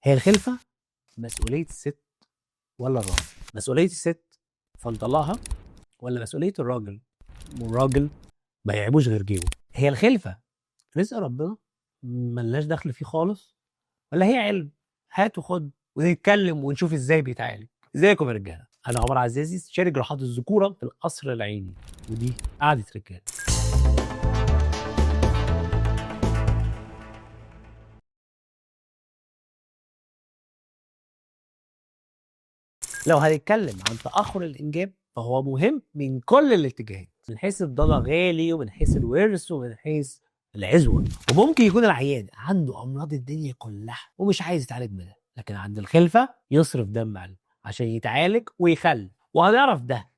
هي الخلفة مسؤولية الست ولا الراجل؟ مسؤولية الست فنطلقها ولا مسؤولية الراجل؟ والراجل ما يعيبوش غير جيبه. هي الخلفة رزق ربنا ملناش دخل فيه خالص، ولا هي علم هات وخد ونتكلم ونشوف ازاي بيتعالج؟ ازيكم يا رجاله، انا عمر عزازي، استشاري جراحات الذكورة في القصر العيني، ودي قعدة رجاله. لو هنتكلم عن تاخر الانجاب فهو مهم من كل الاتجاهات، من حيث الضلع غالي، ومن حيث الورث، ومن حيث العزوه. وممكن يكون العيان عنده امراض الدنيا كلها ومش عايز يتعالج منها، لكن عند الخلفة يصرف دم قلبه عشان يتعالج ويخلف. وهنعرف ده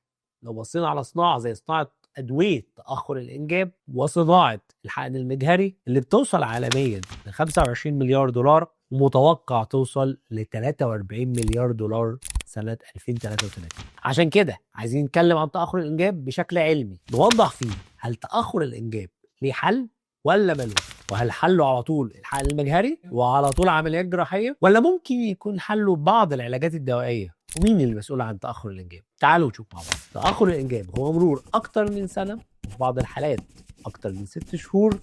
لو بصينا على صناعة زي صناعة ادوية تاخر الانجاب وصناعة الحقن المجهري اللي بتوصل عالميا ل 25 مليار دولار، ومتوقع توصل ل 43 مليار دولار سنة 2033. عشان كده عايزين نتكلم عن تاخر الانجاب بشكل علمي، نوضح فيه هل تاخر الانجاب ليه حل ولا ملوش، وهل حله على طول الحقن المجهري وعلى طول عمليات جراحية، ولا ممكن يكون حله بعض العلاجات الدوائية، ومين المسؤول عن تاخر الانجاب؟ تعالوا نشوف مع بعض. تاخر الانجاب هو مرور اكتر من سنة، وفي بعض الحالات اكتر من 6 شهور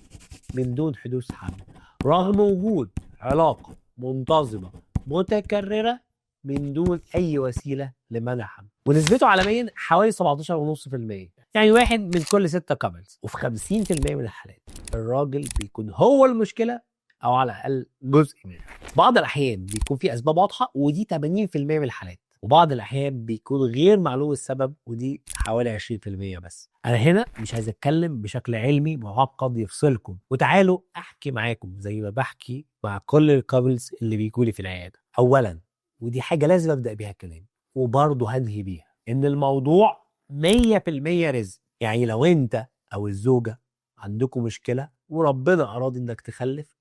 من دون حدوث حمل، رغم وجود علاقة منتظمة متكررة من دون اي وسيلة لمنع حمل. ونسبته عالميا حوالي 17.5%، يعني واحد من كل 6 couples. وفي 50% من الحالات الراجل بيكون هو المشكلة، او على الاقل جزء منها. بعض الاحيان بيكون في اسباب واضحة، ودي 80% من الحالات، وبعض الاحيان بيكون غير معلوم السبب، ودي حوالي 20% بس. انا هنا مش عايز اتكلم بشكل علمي معقد يفصلكم، وتعالوا احكي معاكم زي ما بحكي مع كل ال couples اللي بيجولي في العيادة. اولا، ودي حاجة لازم ابدا بيها الكلام وبرضه هنهي بيها، ان الموضوع 100% رزق. يعني لو انت او الزوجة عندكم مشكلة وربنا اراد انك تخلف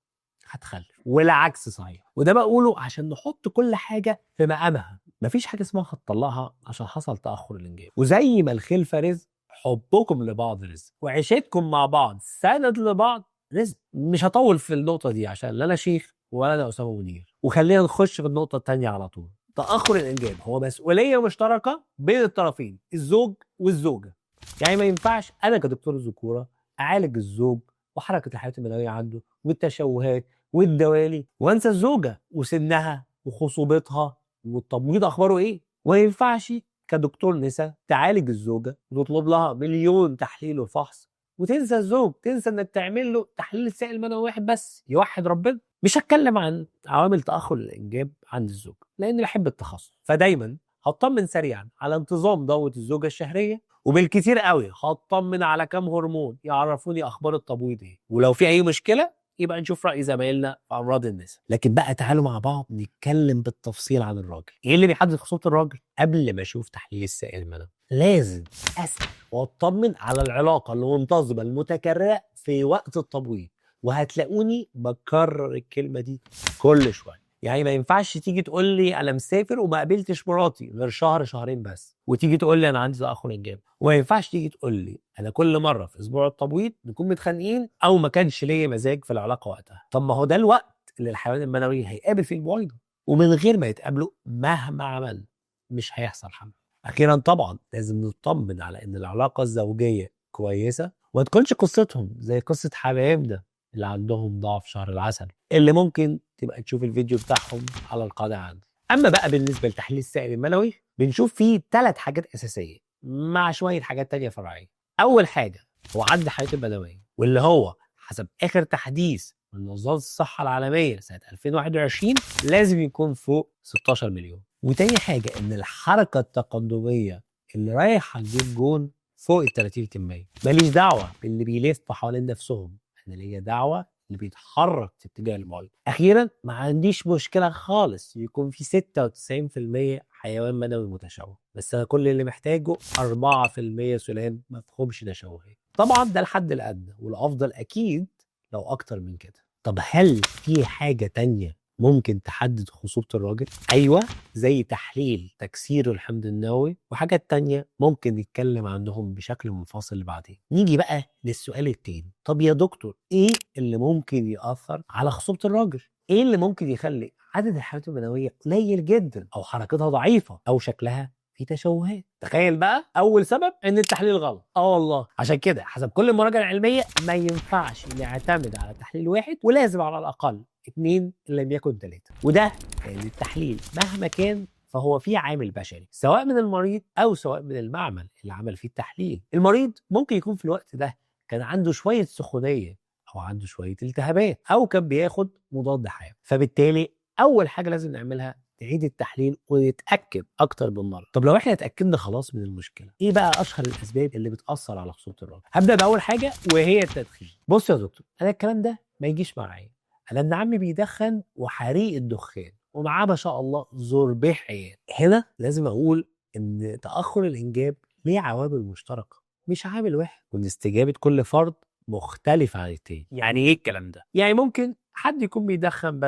هتخلف، والعكس صحيح. وده بقوله عشان نحط كل حاجة في مقامها. مفيش حاجة اسمها هتطلقها عشان حصل تاخر الانجاب. وزي ما الخلفة رزق، حبكم لبعض رزق، وعيشتكم مع بعض سند لبعض رزق. مش هطول في النقطة دي عشان لا انا شيخ ولا انا اسامة منير، وخلينا نخش في النقطة الثانية على طول. تاخر الانجاب هو مسؤولية مشتركة بين الطرفين، الزوج والزوجة. يعني ما ينفعش انا كدكتور ذكوره اعالج الزوج وحركه الحياة المنوية عنده والتشوهات والدوالي، وانسى الزوجة وسنها وخصوبتها والتبويض اخباره ايه. وما ينفعش كدكتور نساء تعالج الزوجة وتطلب لها مليون تحليل وفحص وتنسى الزوج، تنسى انك تعمل له تحليل سائل منوي واحد بس يوحد ربنا. مش هتكلم عن عوامل تاخر الانجاب عند الزوج لاني بحب التخصص، فدايما هطمن سريعا على انتظام دوره الزوجة الشهرية، وبالكثير قوي هطمن على كام هرمون يعرفوني اخبار التبويض ايه، ولو في اي مشكلة يبقى نشوف راي زمايلنا في امراض النساء. لكن بقى تعالوا مع بعض نتكلم بالتفصيل عن الراجل. ايه اللي بيحدد خصوبة الراجل؟ قبل ما اشوف تحليل السائل المنوي لازم اسال واطمن على العلاقة المنتظمه المتكررة في وقت التبويض، وهتلاقوني بكرر الكلمة دي كل شوية. يعني ما ينفعش تيجي تقول لي انا مسافر وما قابلتش مراتي غير شهر شهرين بس، وتيجي تقول لي انا عندي تاخر انجاب. وما ينفعش تيجي تقول لي انا كل مرة في اسبوع التبويض نكون متخانقين او ما كانش ليا مزاج في العلاقة وقتها. طب ما هو ده الوقت اللي الحيوان المنوي هيقابل فيه البويضة، ومن غير ما يتقابلوا مهما عمل مش هيحصل حمل. اخيرا طبعا لازم نطمن على ان العلاقة الزوجية كويسة، وما تكونش قصتهم زي قصة حبايبنا اللي عندهم ضعف شهر العسل، اللي ممكن تبقى تشوف الفيديو بتاعهم على القناة عندي. اما بقى بالنسبة لتحليل السائل المنوي، بنشوف فيه 3 حاجات اساسية مع شوية حاجات تانية فرعية. اول حاجة هو عدد الحيوانات المنوية، واللي هو حسب اخر تحديث من منظمة الصحة العالمية سنة 2021 لازم يكون فوق 16 مليون. وتاني حاجة ان الحركة التقدمية اللي رايحة تجيب جون فوق ال 30%. ماليش دعوه باللي بيلف حوالين نفسهم، انا ليا دعوه اللي بيتحرك في اتجاه المعين. اخيرا ما عنديش مشكلة خالص يكون في 96% حيوان منوي متشوه، بس انا كل اللي محتاجه 4% سلام مفهومش تشوهات. طبعا ده الحد الادنى، والافضل اكيد لو اكتر من كده. طب هل في حاجة تانية ممكن تحدد خصوبة الراجل؟ ايوه، زي تحليل تكسير الحمض النووي وحاجات تانية ممكن نتكلم عنهم بشكل منفصل بعدين. نيجي بقى للسؤال التاني، طب يا دكتور ايه اللي ممكن يأثر على خصوبة الراجل؟ ايه اللي ممكن يخلي عدد الحيوانات المنوية قليل جدا او حركتها ضعيفة او شكلها في تشوهات؟ تخيل بقى، اول سبب ان التحليل غلط. والله عشان كده حسب كل المراجع العلمية ما ينفعش نعتمد على تحليل واحد، ولازم على الاقل 2 ان لم يكن 3. وده لان التحليل مهما كان فهو في عامل بشري، سواء من المريض او سواء من المعمل اللي عمل فيه التحليل. المريض ممكن يكون في الوقت ده كان عنده شوية سخونيه او عنده شوية التهابات او كان بياخد مضاد حيوي، فبالتالي اول حاجة لازم نعملها نعيد التحليل ونتاكد اكتر من مرة. طب لو احنا اتاكدنا خلاص من المشكلة، ايه بقى اشهر الاسباب اللي بتاثر على خصوبة الراجل؟ هبدا باول حاجة وهي التدخين. بص يا دكتور، انا الكلام ده ما يجيش معايا، انا ابن عمي بيدخن وحريق الدخان ومعاه ما شاء الله زربيح عيال. هنا لازم اقول ان تاخر الانجاب ليه عوامل مشتركة مش عامل واحد، وان استجابة كل فرد مختلفة عن التاني. يعني ايه الكلام ده؟ يعني ممكن حد يكون بيدخن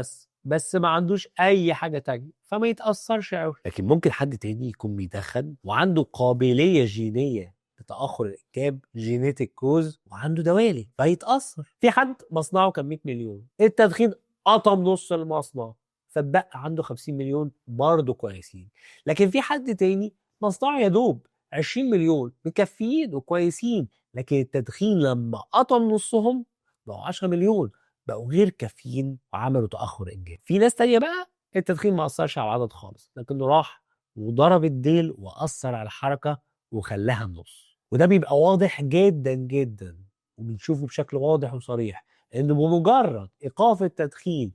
بس ما عندوش اي حاجة تانية فما يتاثرش قوي، لكن ممكن حد تاني يكون بيدخن وعنده قابلية جينية لتاخر الانجاب، genetic cause، وعنده دوالي فيتاثر. في حد مصنعه كان 100 مليون، التدخين قطم نص المصنع فبقى عنده 50 مليون برضه كويسين. لكن في حد تاني مصنعه يا دوب 20 مليون مكفيين وكويسين، لكن التدخين لما قطم نصهم بقوا 10 مليون، بقوا غير كافيين وعملوا تأخر إنجاب. في ناس تانية بقى التدخين ما أثرش على العدد خالص، لكنه راح وضرب الديل وأثر على الحركة وخلاها النص. وده بيبقى واضح جدا جدا وبنشوفه بشكل واضح وصريح، إنه بمجرد إيقاف التدخين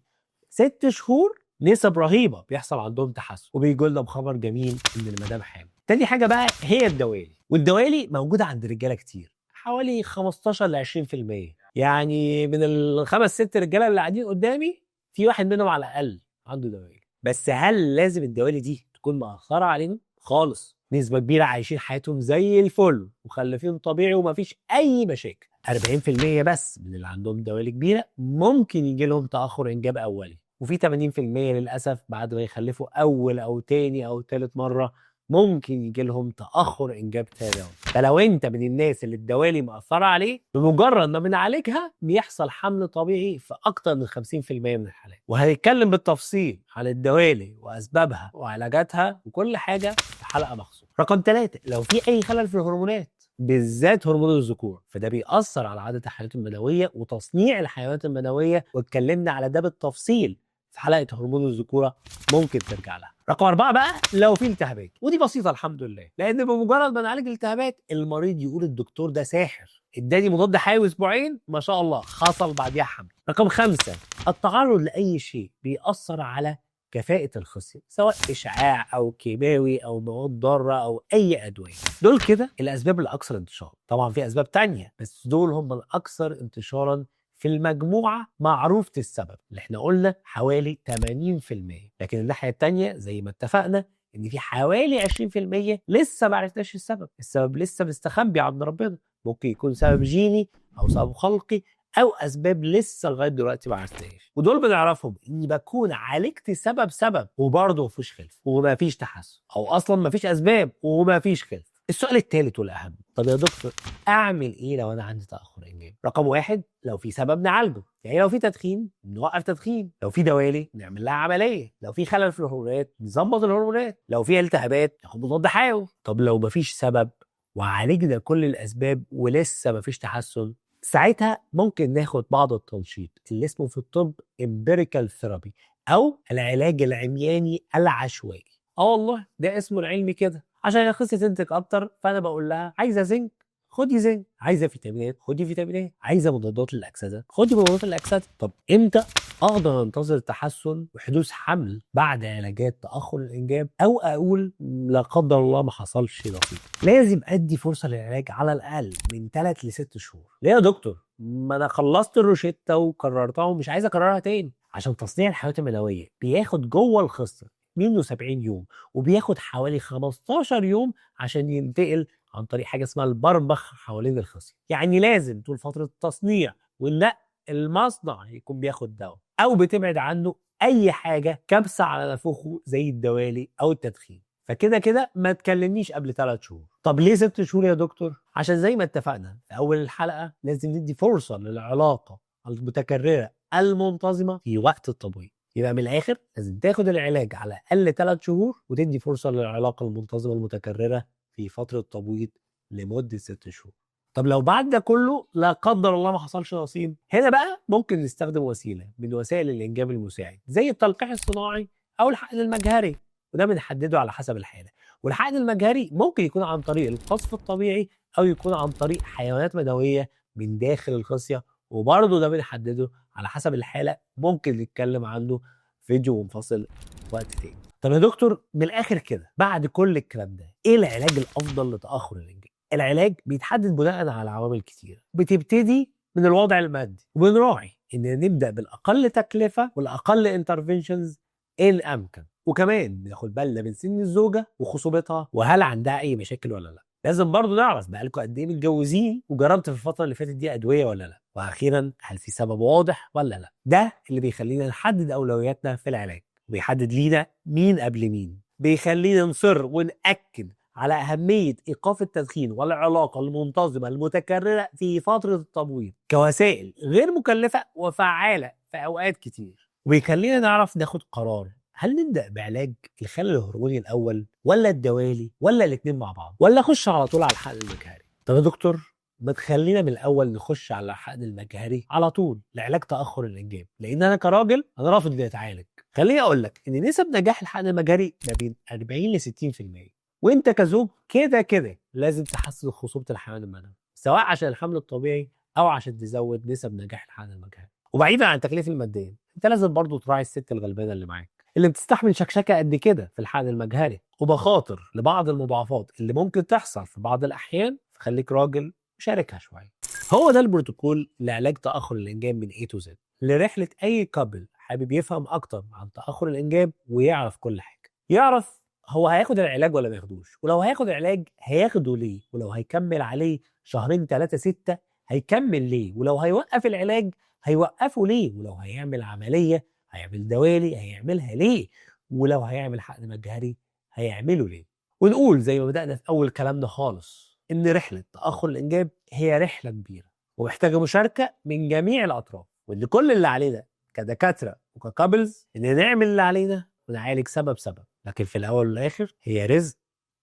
6 شهور نسب رهيبة بيحصل عندهم تحسن، وبيجوا لنا بخبر جميل إن المدام حامل. تاني حاجة بقى هي الدوالي، والدوالي موجودة عند الرجالة كتير، حوالي 15 ل 20%. يعني من الخمس ست رجاله اللي قاعدين قدامي في واحد منهم على الاقل عنده دوالي. بس هل لازم الدوالي دي تكون مأثره عليهم؟ خالص، نسبه كبيرة عايشين حياتهم زي الفل وخلفين طبيعي ومفيش اي مشاكل. 40% بس من اللي عندهم دوالي كبيرة ممكن يجي لهم تاخر انجاب اولي، وفي 80% للاسف بعد ما يخلفوا اول او تاني او تالت مرة ممكن يجي لهم تاخر انجاب ثانوي. فلو انت من الناس اللي الدوالي مأثره عليه، بمجرد ما بنعالجها بيحصل حمل طبيعي في اكتر من 50% من الحالات. وهنتكلم بالتفصيل عن الدوالي واسبابها وعلاجاتها وكل حاجة في حلقة مخصوصة. رقم 3، لو في اي خلل في الهرمونات، بالذات هرمون الذكور، فده بيأثر على عدد الحيوانات المنوية وتصنيع الحيوانات المنوية، واتكلمنا على ده بالتفصيل في حلقة هرمون الذكورة، ممكن ترجع لها. رقم 4 بقى، لو في التهابات، ودي بسيطة الحمد لله، لان بمجرد ما نعالج الالتهابات المريض يقول الدكتور ده ساحر، اداني مضاد حيوي اسبوعين ما شاء الله حصل بعديها حمل. رقم 5، التعرض لاي شيء بيأثر على كفاءة الخصية، سواء إشعاع أو كيماوي أو مواد ضارة أو أي أدوية. دول كده الأسباب الأكثر انتشارا. طبعا في أسباب تانية بس دول هم الأكثر انتشارا في المجموعة معروفة السبب اللي احنا قلنا حوالي 80%. لكن الناحية التانية زي ما اتفقنا إن في حوالي 20% لسه ما عرفناش السبب، السبب لسه مستخبي عند ربنا، ممكن يكون سبب جيني أو سبب خلقي أو أسباب لسه لغاية دلوقتي ما عرفناش. ودول بنعرفهم إني بكون عالجت سبب وبرضه مفيش خلف ومفيش تحسن، أو أصلا مفيش أسباب ومفيش خلف. السؤال الثالث والأهم، طب يا دكتور أعمل إيه لو أنا عندي تأخر إنجاب؟ رقم 1، لو في سبب نعالجه، يعني لو في تدخين نوقف تدخين، لو في دوالي نعمل لها عملية، لو في خلل في الهرمونات نظبط الهرمونات، لو في التهابات ناخد مضاد حيوي. طب لو مفيش سبب وعالجنا كل الأسباب ولسه مفيش تحسن، ساعتها ممكن ناخد بعض التنشيط اللي اسمه في الطب empirical therapy أو العلاج العمياني العشوائي. والله ده اسمه العلمي كده. عشان الخصية تنتج اكتر، فانا بقول لها عايزه زنك خدي زنك، عايزه فيتامينات خدي فيتامينات، عايزه مضادات للاكسده خدي مضادات للاكسده. طب امتى اقدر انتظر تحسن وحدوث حمل بعد علاجات تاخر الانجاب، او اقول لا قدر الله ما حصلش نصيب؟ لازم ادي فرصة للعلاج على الاقل من 3 ل 6 شهور. ليه يا دكتور؟ ما انا خلصت الروشته وكررتها ومش عايز اكررها تاني. عشان تصنيع الحيوانات المنوية بياخد جوه الخصيه 72 يوم، وبياخد حوالي 15 يوم عشان ينتقل عن طريق حاجة اسمها البربخ حوالين الخصيه. يعني لازم طول فترة التصنيع والنقل المصنع يكون بياخد دواء، او بتبعد عنه اي حاجة كبسة على نافوخه زي الدوالي او التدخين. فكده كده ما تكلمنيش قبل 3 شهور. طب ليه 6 شهور يا دكتور؟ عشان زي ما اتفقنا في اول الحلقة لازم ندي فرصة للعلاقة المتكررة المنتظمه في وقت التبويض. يبقى من الاخر لازم تاخد العلاج على الاقل 3 شهور وتدي فرصة للعلاقة المنتظمه المتكررة في فترة التبويض لمدة 6 شهور. طب لو بعد ده كله لا قدر الله ما حصلش نصيب، هنا بقى ممكن نستخدم وسيلة من وسائل الانجاب المساعد زي التلقيح الصناعي او الحقن المجهري، وده بنحدده على حسب الحالة. والحقن المجهري ممكن يكون عن طريق القذف الطبيعي او يكون عن طريق حيوانات منويه من داخل الخصيه، وبرضه ده بنحدده على حسب الحالة، ممكن نتكلم عنه فيديو منفصل وقت تاني. طب يا دكتور من الاخر كده بعد كل الكلام ده ايه العلاج الافضل لتاخر الانجاب؟ العلاج بيتحدد بناء على عوامل كتير، بتبتدي من الوضع المادي، وبنراعي ان نبدا بالاقل تكلفة والاقل interventions ان امكن، وكمان بناخد بالنا من سن الزوجة وخصوبتها وهل عندها اي مشاكل ولا لا. لازم برضو نعرف بقالكم قد ايه متجوزين وجربت في الفترة اللي فاتت دي ادوية ولا لا، واخيرا هل في سبب واضح ولا لا. ده اللي بيخلينا نحدد اولوياتنا في العلاج، وبيحدد لينا مين قبل مين، بيخلينا نصر ونأكد على أهمية إيقاف التدخين والعلاقة المنتظمة المتكررة في فترة التبويض كوسائل غير مكلفة وفعالة في أوقات كتير، وبيخلينا نعرف ناخد قرار هل نبدأ بعلاج الخلل الهرموني الأول ولا الدوالي ولا الاتنين مع بعض ولا أخش على طول على الحقن المجهري. طب يا دكتور ما تخلينا من الأول نخش على الحقن المجهري على طول لعلاج تأخر الإنجاب، لأن أنا كراجل أنا رافض إني أتعالج. خليني أقول لك إن نسب نجاح الحقن المجهري ما بين 40 ل 60%، وانت كزوج كده كده لازم تحسن خصوبة الحيوان المنوي سواء عشان الحمل الطبيعي او عشان تزود نسب نجاح الحقن المجهري. وبعيدا عن التكلفة المادية، انت لازم برضو تراعي الست الغلبانه اللي معاك اللي بتستحمل شكشكه قد كده في الحقن المجهري ومخاطر لبعض المضاعفات اللي ممكن تحصل في بعض الاحيان، فخليك راجل وشاركها شوية. هو ده البروتوكول لعلاج تاخر الانجاب من A to Z، لرحلة اي couple حابب يفهم اكتر عن تاخر الانجاب ويعرف كل حاجة، يعرف هو هياخد العلاج ولا ما ياخدوش، ولو هياخد العلاج هياخده ليه، ولو هيكمل عليه شهرين 3 6 هيكمل ليه، ولو هيوقف العلاج هيوقفه ليه، ولو هيعمل عملية هيعمل دوالي هيعملها ليه، ولو هيعمل حقن مجهري هيعمله ليه. ونقول زي ما بدأنا في أول كلامنا خالص إن رحلة تأخر الإنجاب هي رحلة كبيرة ومحتاجة مشاركة من جميع الأطراف، وإن كل اللي علينا كدكاترة وك couples إن نعمل اللي علينا ونعالج سبب سبب، لكن في الأول والآخر هي رزق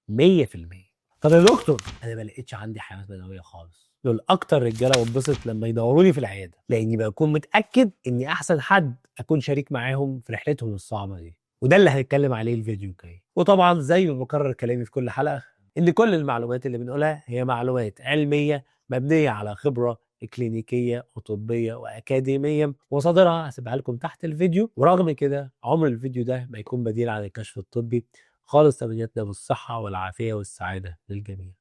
100%. طب يا دكتور أنا ما لقيتش عندي حيوانات منوية خالص، دول أكتر رجالة بنبسط لما يدوروني في العيادة، لأني بكون متأكد إني أحسن حد أكون شريك معاهم في رحلتهم الصعبة دي، وده اللي هنتكلم عليه الفيديو الجاي. وطبعا زي ما بكرر كلامي في كل حلقة إن كل المعلومات اللي بنقولها هي معلومات علمية مبنية على خبرة كلينيكية وطبية وأكاديمية، ومصادرها هسيبها لكم تحت الفيديو. ورغم كده عمر الفيديو ده ما يكون بديل عن الكشف الطبي خالص. تمنياتنا بالصحة والعافية والسعادة للجميع.